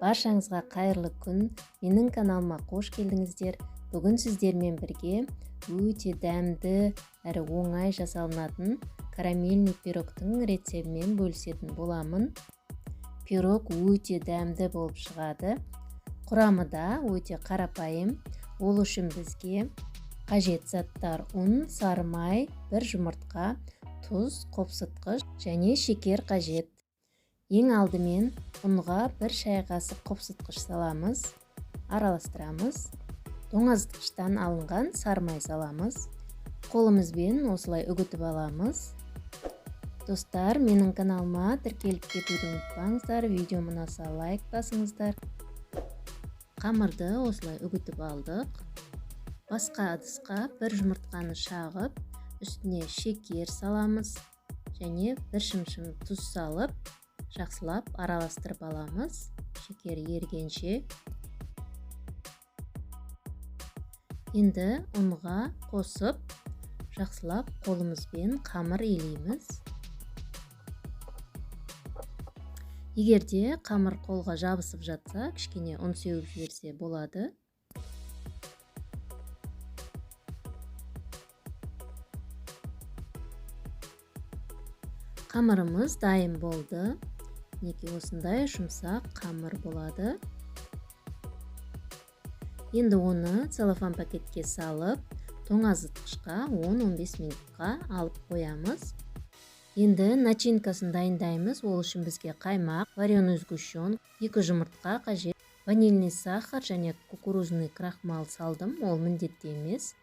Баршаңызға қайырлы күн. Менің каналыма қош келдіңіздер. Бүгін сіздермен бірге өте дәмді әрі оңай жасалынатын карамельный пирогтың рецептімен бөлісетін боламын. Пирог өте дәмді болып шығады. Құрамы да өте қарапайым. Ол үшін бізге қажет заттар: ұн, сары май, бір жұмыртқа, тұз, қопсытқыш және шекер қажет. Ең алдымен ұнға бір шай қасық қопсытқыш саламыз, араластырамыз. Тоңазытқыштан алынған сары май саламыз. Қолымызбен осылай үгітіп аламыз. Достар, менің каналыма тіркеліп кетуді ұмытпаңыздар. Видео ұнаса лайк басыңыздар. Қамырды осылай үгітіп алдық. Басқа ыдысқа бір жұмыртқаны шағып, үстіне шекер саламыз және бір шымшым тұз салып, жақсылап араластырып аламыз, шекер ергенше. Енді ұнға қосып, жақсылап қолымызбен қамыр илейміз. Егер де қамыр қолға жабысып жатса, кішкене ұн сеуіп жіберсе болады. Қамырымыз дайын болды. Мінекей осындай жұмсақ қамыр болады. Енді оны целлофан пакетке салып, тоңазытқышқа 10-15 минутқа алып қоямыз. Енді начинкасын дайындаймыз. Ол үшін бізге қаймақ, вареный сгущен, 2 жұмыртқа қажет, ванильный сахар және кукурузный крахмал салдым. Ол міндетті емес.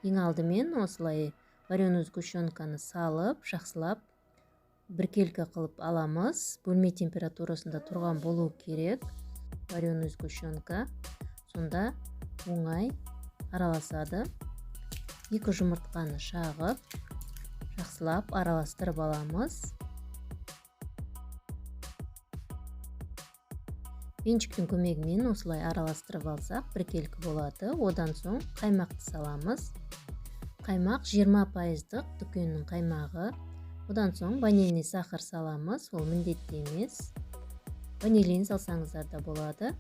Ең алдымен осылай вареный сгущенканы салып, жақсылап біркелкі қылып аламыз. Бөлме температурасында тұрған болу керек вареный сгущенка. Сонда оңай араласады. 2 жұмыртқаны шағып, жақсылап араластырып аламыз. Венчиктің көмегімен осылай араластырып алсақ, біркелкі болады. Одан соң қаймақты саламыз. Қаймақ 20% дүкеннің қаймағы. Одан соң ванильный сахар саламыз, ол міндетті емес. Ванилин салсаңыздар да болады.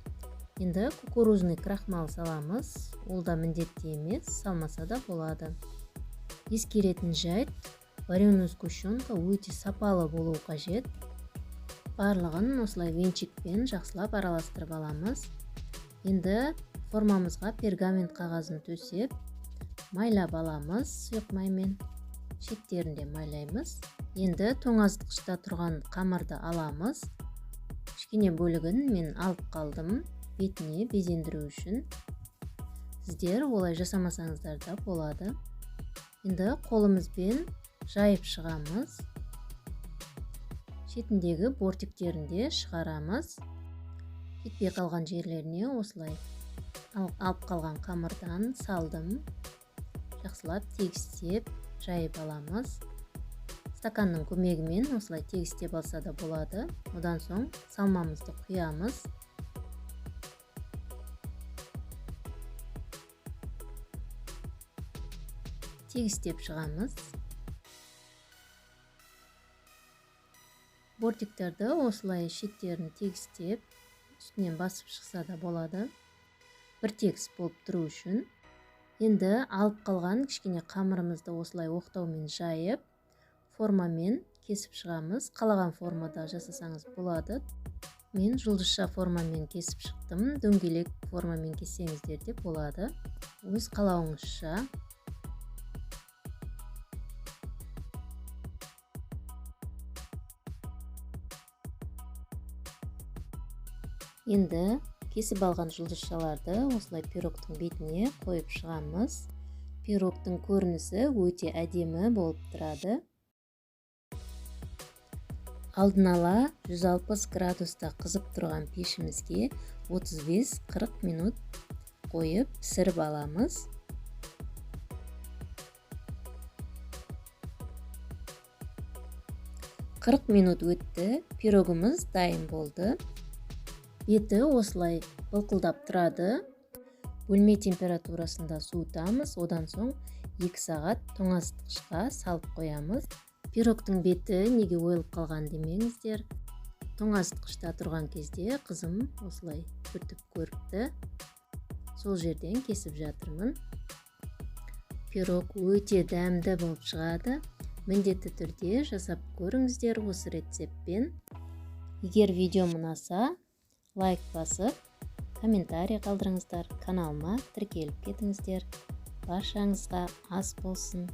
Енді кукурузный крахмал саламыз, ол да міндетті емес, салмаса да болады. Ескеретін жайт, вареный сгущенка өте сапалы болу қажет. Барлығын осылай венчикпен жақсылап араластырып аламыз. Енді формамызға пергамент қағазын төсеп, майлап аламыз сұйық маймен. Шеттерін де майлаймыз. Енді тоңазытқышта тұрған қамырды аламыз. Кішкене бөлігін мен алып қалдым, бетіне безендіру үшін. Сіздер олай жасамасаңыздар да болады. Енді қолымызбен жайып шығамыз. Шетіндегі бортиктерін де шығарамыз. Жетпей қалған жерлеріне осылай алып қалған қамырдан салдым. Жақсылап тегістеп жайып аламыз. Стаканның көмегімен осылай тегістеп алса да болады. Одан соң салмамызды құямыз. Тегістеп шығамыз. Бортиктерді осылай шеттерін тегістеп, үстінен басып шықса да болады. Бір тегіс болып тұру үшін. Енді алып қалған кішкене қамырымызды осылай оқтаумен жайып, формамен кесіп шығамыз. Қалаған формада жасасаңыз болады. Мен жұлдызша формамен кесіп шықтым. Дөңгелек формамен кессеңіздер де болады. Өз қалауыңызша. Енді кесіп алған жұлдызшаларды осылай пирогтың бетіне қойып шығамыз. Пирогтың көрінісі өте әдемі болып тұрады. Алдын ала 160 градуста қызып тұрған пешімізге 35-40 минут қойып пісіріп аламыз. 40 минут өтті, пирогымыз дайын болды. Беті осылай былқылдап тұрады. Бөлме температурасында суытамыз. Одан соң 2 сағат тоңазытқышқа салып қоямыз. Пирогтың беті неге ойылып қалған демеңіздер. Тоңазытқышта тұрған кезде қызым осылай түртіп көріпті. Сол жерден кесіп жатырмын. Пирог өте дәмді болып шығады. Міндетті түрде жасап көріңіздер осы рецептпен. Егер видеом ұнаса, лайк басып, комментарий қалдырыңыздар, каналыма тіркеліп кетіңіздер. Баршаңызға ас болсын.